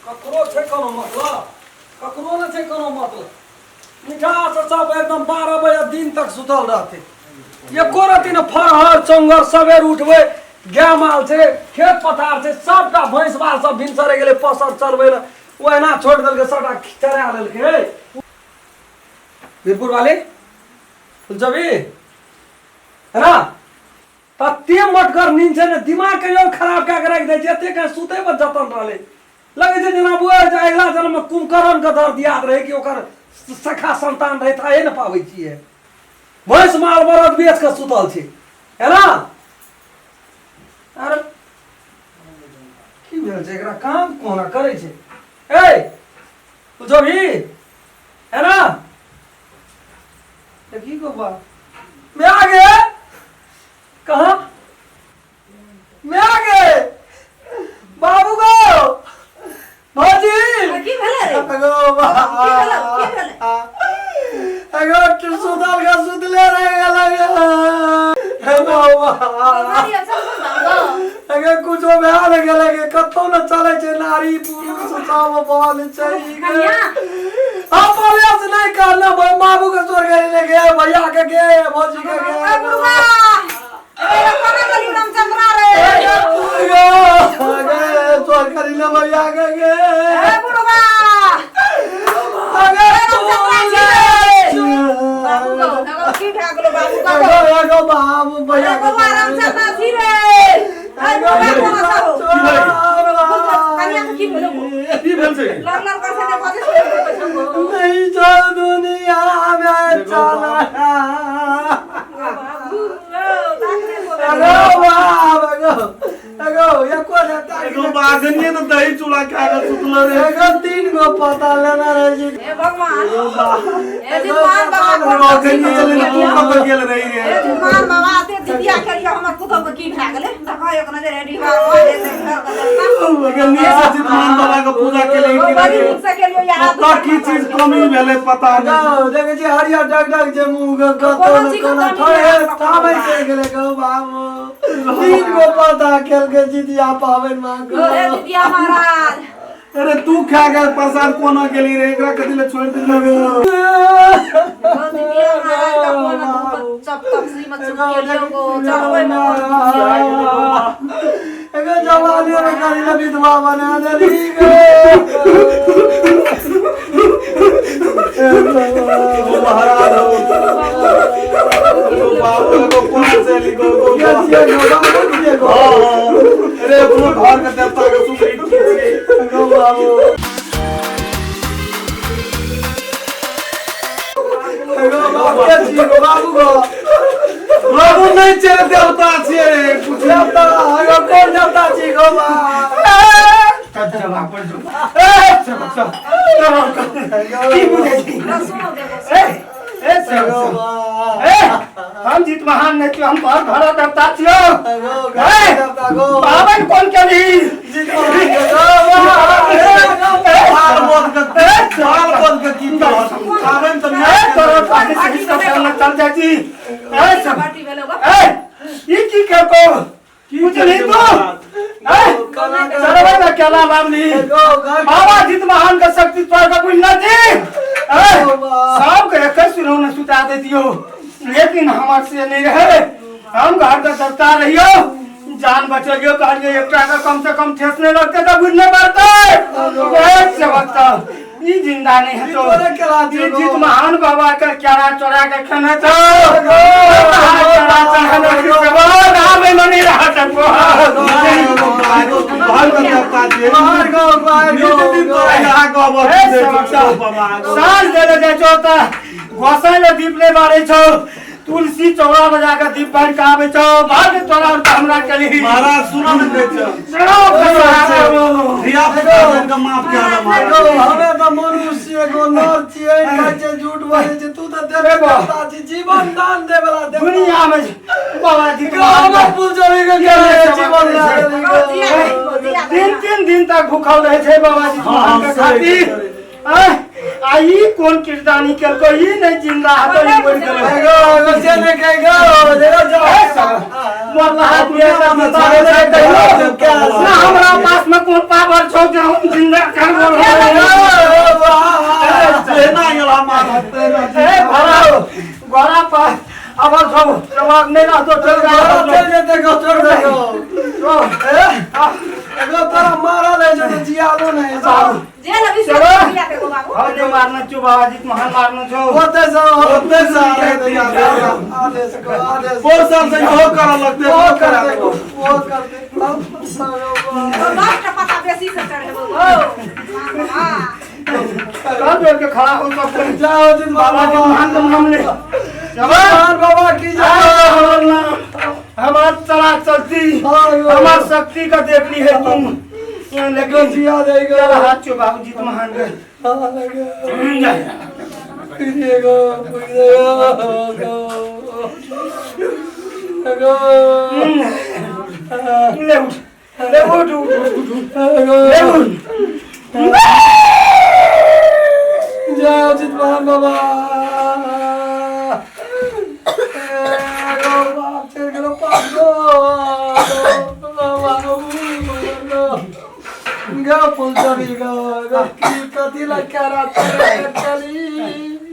ककरो छै कोनो मतलब? ककरो नहि छै कोनो मतलब। मिठास सब एकदम 12 बजे दिन तक सुतल रहते, एको रति ने फरहर चौंगर। सवेर उठबै, गाय माल छै, खेत पथार छै, सबटा भैंस बाल सब भिनसरे गेलै पसर चरबै लए, ओ एना छोड़ि देलकै, सबटा चरा लेलकै। वीरपुर वाली फुलचबी है ना, तते मोटगर नींद छै ने, दिमाग के और खराब कए के राखि दै छै। एते के सुतै पर जतन रहलै, लगै छै जेना बुआ जे अगिला जन्म में कुंभकर्ण के दर्द याद रहै कि ओकर सखा संतान रहै, थाहे ने पाबै छियै। भैंस माल बरद बेच के सुतल छै, है ना? अरे की भेल छै एकरा? काम कोना करै छै? ए बुझबही है ना? तऽ की कहू बा, मैं आ गए कहाँ? मैं आ गए बाबू गो भौजी। की भेलै रे? अगो बा। की भेलै? की भेलै? अगो सुतल के सुतले रह गेल। अगो बा। बीमारी अच्छा बाबू। अगे कुछो भए ने गेलै गे, कतौ ने चलै छै, नारी पुरुष सब बल छै ई गे। कनिया। हम बोले से नहीं करना भाई, बाबू के स्वर्ग ले गे, भैया के गे, भौजी के गे। ए बुढ़वा, ए कोना गली रामचंद्रा रे? गे गे स्वर्ग ले भैया के गे। ए बुढ़वा। अगे ए रामचंद्रा छी रे। बाबू गो, एगो की भए गेलो बाबू गो? एगो एगो बाबू भैया एगो के रामचंद्रा छी रे। ए बुढ़वा कोना छौ? कनिया के की भेलो गो? की भेल छै? लड़ लड़ कर से बजे छै गो। नहीं चल दुनिया में चला। बाबू ओ ताक रे गो। अगो बाप, अगो अगो एको देता। एगो बाघनिए तऽ दही चूड़ा खा कऽ सुतलो रे। एगो तीन गो पता लेना रहे जी। हे भगवान, हे जितमान बाबा। बाघनिए चले ने, तू कतऽ गेल रही रे? हे जितमान बाबा, ते जितिया खेलियो, हमर पुतहु के की भए गेलै? देखो एक नजर हे डिबा भऽ जेतै घर के देवता। एगो नीक से जितमान बाबा के पूजा केली ओ कि बड़ी नहि? नीक से केलियो यार। कतऽ की चीज कमी भेलै पता नहि। गो देखै छी हरियर डग डग जे मुँह गो कतौ कोनो ने चीज के कोना कमी थोड़े नहि। थामै चलि गेलै गो बाबू। तीन गो पता खेलकै जितिया पाबनि मे गो। हे जितिया महाराज। अरे तू खा के प्रसाद कोना गेली रे? एकरा कथी ले छोड़ि देली ओ जितिया महाराज का कोन धूप चप तपसी में चुप केलियो गो, चढ़बै में कोन दुख। एगो जवानी में करी ला विधवा बना देली गो। ओ महाराज हो, ओ बाबू एगो कोना चली गो गो। के छियै गो बाबू? छियै गो? हाँ, हाँ। अरे अपनो घर के देवता के सुतरी की छियै? गो बाबू, एगो बाबू के छियै गो बाबू गो? बाबू नहि छियै रे, देवता छियै रे। पूछ देवता? एगो कोन देवता छी गो बा? की बुझै छी? सुनो देखो। ए ए एगो सब बा। ए, हम जीत महान नहि छियौ, हम तोहर घर देवता छियौ। एगो घर देवता गो? पाबनि कोन केलही? जीत महान गो बा। बाल बोध के, बाल बोध के की कहत पाबनि तऽ ए नहि। तोहर पार्टी से हिस्सा सामने चल जाइ छी। ए सब बाटी भेलो गो। ए, ई की करको कुछ नहीं तो? ए चलबै ने केला लावली। एगो घर बाबा जीत महान के शक्ति तोहर के बुझना छी। ए सबके एक सुनौने सुता देतियो, लेकिन हमर से नहीं रहे। हम घर के देवता रहियो, जान बचलियो। कहलियो एकटा के कम से कम ठेस नहीं लगते तऽ बुझने पड़तै। एक सेवक तऽ ई जिंदा नहीं है तो तोरे केला दियो ई गो। जीत महान बाबा के केरा चोरा के खेने छौ। केरा चढ़ेने छी सेवक, आबै में नहीं रहत। घर के देवता छियै। बाहर गो, बाहर गो। नित दिन तोरा यहाँ कहबो। ए सेवक साहब, साँझ देले जाइ छौ तऽ गोसाई ले दीप नहि बारै छौ, तुलसी चौरा बजा के दीप बारि के आबै छौ। भाग तोरा और तऽ हमरा केलही। महाराज, सुनो ने, कहै छौ धिया पुता के माफ कए दे महाराज। एगो हमे तऽ मनुष्य छियै गो, नर छियै, कहै छै झूठ बोलै छै। तू तऽ देव देवता छी, जीवन दान दे वाला देवता। दुनिया में बाबा जी गो हमर पूजबी के के जीवन दान देली गो। जिया। तीन तीन दिन तक भूखल रहै छै बाबा जी हाँ, के सही खातिर। छै। आँय, आ ई कोन किरदानी केलको ई नहीं जिंदा हतो ई मरि गेलो एगो एगो से नहीं कहेगो देखो जाओ ए साला, मरला हाथ में सब जिंदा हो जाए कहियो ना हमरा पास में कोन पावर छौ जे हम जिंदा कर बोल तेना गेला मारत तेना ए भरा गोरा पर अबर छौ जवाब नहीं रहतो चल जा चल जेते गो चल देखो एगो तोरा मारल है जो जियालो नहीं बाबू जेल अभी चलो। दिया के गो बाबू हम नहीं मारना छौ बाबाजी महान मारना छौ होते से होते से आदेश को आदेश फोर साल से इहो करऽ लगते वो कर दे वो कर दे ओ 10 टा पत्ता बेसी से चढ़ेबो गो हां कल जोड़ के खड़ा हो सब कोई। जाओ जिन बाबाजी महान के नाम ले भगवान बाबा की जय हमार नाम हमार चला चलती हमार शक्ति का देखनी है तुम लेकिन जिया देगा चला हाथ छो बाबूजी तुम महान के गो गो ले उठ ले उठ उठ उठ उठ ले उठ जय अजित मोहन बाबा गो बाप चल गेलो पाप गो गो फुल चली गो गो की कथी ला केरा चली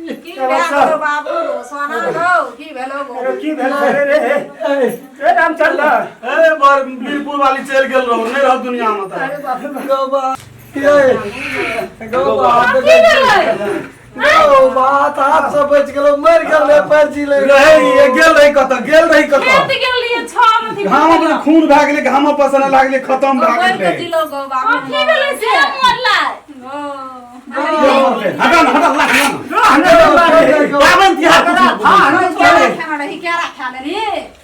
की भए गेलो बाबू सोना गो की भेलो गो अरे की भेल रे रे ए रामचंद्र ए बर बीरपुर वाली चलि गेल रहू नहीं रह दुनिया में तऽ अरे बाप रे बाप। गो बा ये गो बाप की भेलै गो बात हाथ से बच गेलो मर गेल पैर जी ले रहे ई, गेल रही कतऽ गेल रही कतऽ खेत गेल रहियै छह अथी घाम में खून भए गेलै घाम पसने लागलै खतम भए मर के गेलै जिलो गो बाबू कथी भेलै से मरलै गो हटा न हटा लाख ना रहने दे बारे। पाबनि तिहार कुछ नहीं हाँ, बुझै। केरा खाना रही केरा खा लेली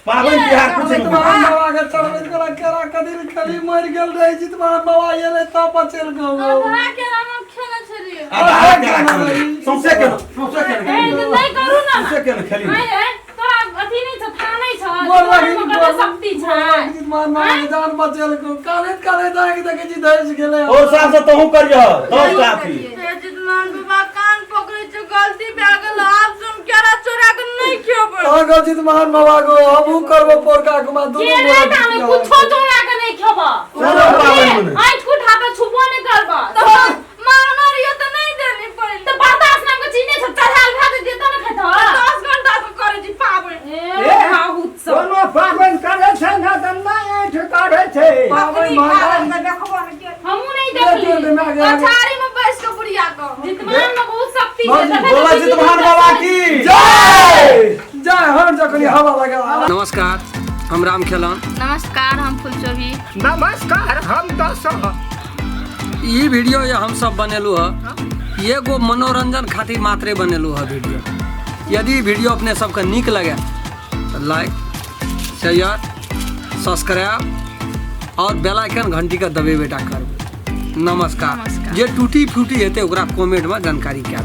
पाबनि तिहार कुछ नहीं बुझै। जितमान बाबा के चढ़बैत गेला केरा कदिल खली मरि गेल रहे जितमान बाबा एलै तब बचल गो आधा केरा हम खेने छलियै आधा केरा खेलै। सौंसे केना सौंसे केना ए जे नहि करू ने सौंसे केना खेली आँय आँय तोरा अथी नहि छौ थाह नहि छौ गोर लागी जितमान कते शक्ति छै जितमान बाबा के जान बचल गो कानैत कानैत आगि देखै छी धसि गेलै और साल से तोहू करियह 10 टा अथी जितमान बाबा कान पकड़ै छौ गलती भए गेल आब से हम केरा चोरा के नहि खेबै हाँ गो जितमान बाबा गो हमहूँ करबो पोरका कुमा दुनू केरा टा मे कुछो चोरा के नहि खेबऽ कोनो पाबनि मे नहि। ऐंठ कुठा के छुबो नहि करबऽ मारना रहियो तऽ नहि देली पहिले तऽ बर्दाश्त नाम के चीज नहि छौ चढ़ायल भए जेतै तब ने खेतऽ 10 घंटा से करै छी पाबनि ए हाहुत सब कोनो पाबनि करै छै ने तऽ नहि ऐंठ काढ़ै छै अपनी खा लेली तऽ देखबो ने के हमहूँ नहि देखियौ देखली दिमाग आगे। कछारी में बैस के बुढ़िया के जितमान में बहुत शक्ति छै तखन बोला तऽ जितमान बाबा की जय जय हर जखनी हवा लगा नमस्कार हम राम खेलन नमस्कार हम फुलचोभी नमस्कार हम दस ई वीडियो ये हम सब बनेलू है एगो मनोरंजन खातिर मात्रे बनेलू है वीडियो। यदि वीडियो अपने सबके नीक लगे तो लाइक शेयर सब्सक्राइब और बेल आइकन घंटी के दबेबे टा करबै। नमस्कार। जे टूटी फूटी हेतै ओकरा कमेंट में जानकारी कए देबै।